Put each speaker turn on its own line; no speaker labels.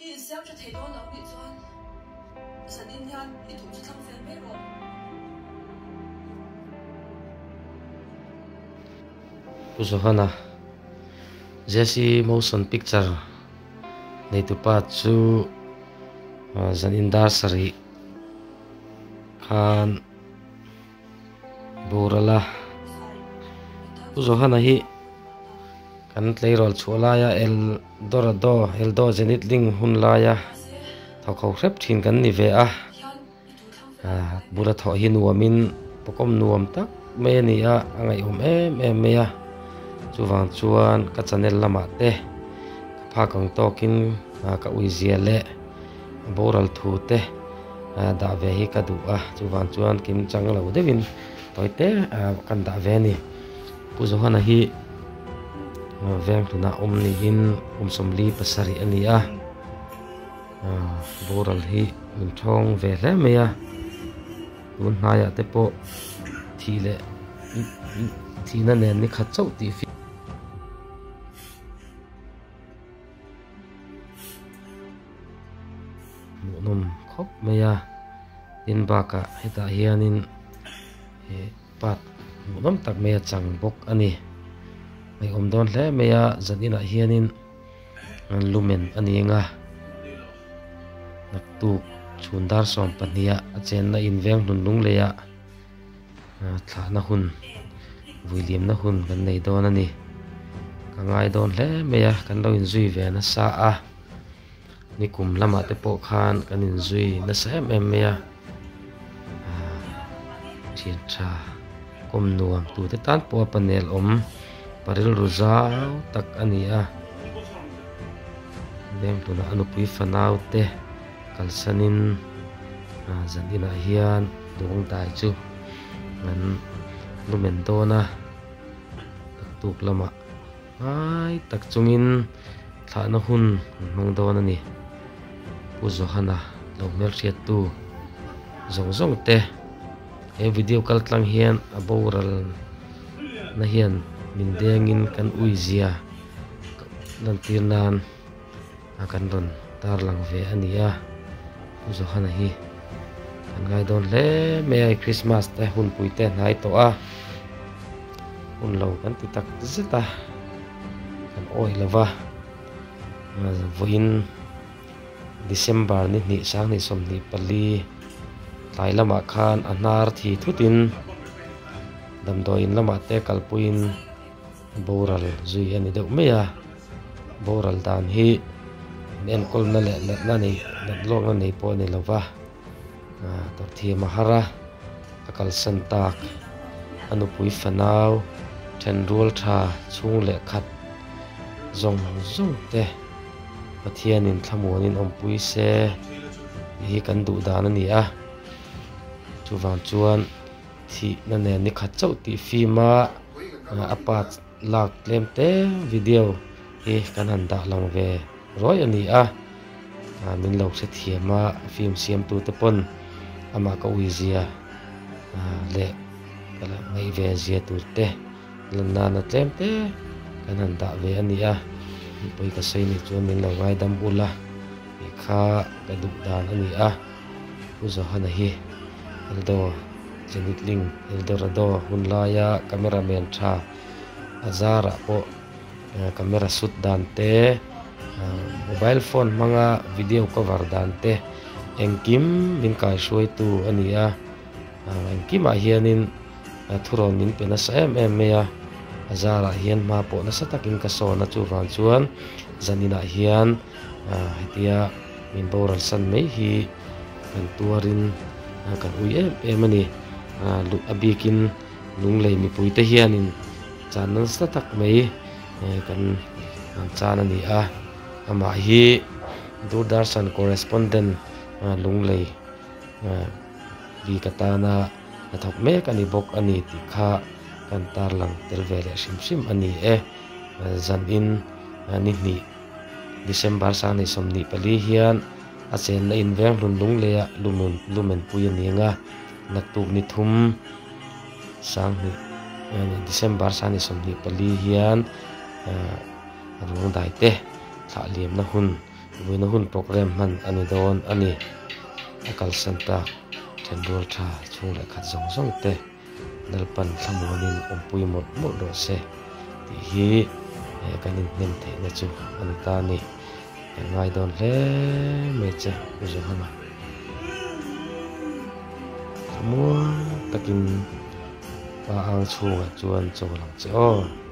I insiam tha thei dawn lo nih chuan zanin hian i duh chu thlang fel mai rawh.
Pu Johana, Jesse Motion Picture neitupa chu zanin dar sarih khan boral a. Pu Johana hi kan tleirawl chhuah laia El Dorado, Eldo Zenith Link hun laia thawk ho hrep thin kan ni ve a. Bula thawh hi nuamin pawkawm nuam tak mai a ni a, a ngaihawm em em mai a. Chuvang chuan ka channel lamah te ka phak ang tawkin ka uizia leh boral thu te dah ve hi ka duh a. Chuvang chuan kim chang lo deuhin tawi te kan dah ve a ni. Pu Johana hi veng hlunah awm niin kum 47 a ni a. Boral hi min thawng ve hle mai a, tun hnaiah te pawh thih leh thihna nen ni khat chauh tih hmuhnawm khawp mai a, tin bakah hetah hianin ih part hmuhnawm tak mai a chang bawk a ni, ngaihawm dawn hle mai a zaninah hianin. Lumen a ni eng a, naktuk chhun dar 12 ah a chenna in veng hlun lung lei ah thlahna hun vuiliamna hun kan nei dawn a ni. Ka ngai dawn hle mai a, kan lo inzui ve nasa a, nikum lamah te pawh khan kan inzui nasa em em mai a, thian tha kawm nuam tute tan pawh a panel awm pa rilru zau tak a ni a veng hlunah a nupui fanau te kalsanin zan inah hian lungdai chu an lumen dawn a naktuk lamah ngai tak chungin thlahna hun an hmang dawn a ni. Pu Johana lo hmelhriattu zawng zawng te he video kal tlang hian a boral na hian min dengin kan ui zia lantir nan a kan rawn tarlang ve a ni a. Pu Johana hi kan ngai dawn hle mai a, Christmas te hunpui te a hnai tawh a, hun lo kan ti tak zet a, kan awih lo va. Vawiin December ni hnih 2024 tlai lamah khan a hnar thi thutin damdawiin lamah te kalpuiin boral zui a ni deuh mai a. Boral dan hi in enkawlna leh natna nei nat lawkna nei pawh a ni lo va, tawrhthiam a har a, a kalsan tak a nupui fanau thenrual tha chhung leh khat zawng zawng te Pathianin thlamuanin awmpui se tih hi kan duh dan a ni a, chuvang chuan thihna nen ni khat chauh tih fim a a pa lak tlem te video hi kan han dah lang ve ruai a ni a, min lo hrethiam a film siamtu te pawn amah ka ui zia leh ka la ngaih ve zia tur te. Lan nana tlem te kan han dah ve a ni a, mipui ka sawi nih chuan min lo ngaidam ula tih kha ka duh dan a ni a. Pu Johana hi Eldo Zenitling Eldorado hun laia camera man tha a zarah pawh camera shoot dan te, mobile phone hmanga video cover dan te engkim min kaihruaitu a ni a. Engkimah hianin thurawn min pe nasa em em mai a, a zarah hian hma pawh nasa takin ka sawn a, chuvang chuan zaninah hian hetia min boral san mai hi kan tuarin kan ui em em a ni. A bikin Lunglei mipuite hianin chan nasa tak mai kan chan a ni a, amah hi Doordarshan correspondent Lunglei. Ri ka tana hnathawk mek a ni bawk a ni tih kha kan tarlang tel ve leh hrim hrim a ni e. Zanin ni hnih December 2024 hian a chenna in veng hlun lung leia lumen pui a ni ang a, naktuk ni thum sanghnih December 2024 hian ruangdai te thlah liamna hun. Vawiina hun programme hman a ni dawn a ni. A kalsan tak thenrual tha chhung leh khat zawng zawng te Lalpan thlamuanin awmpui mawlh mawlh rawh se tih hi kan inhnem theihna chu a ni ta a ni. Kan ngai dawn hle mai che U Johana. Thlamuang takin Pa ang chhungah chuan chawl ang che aw.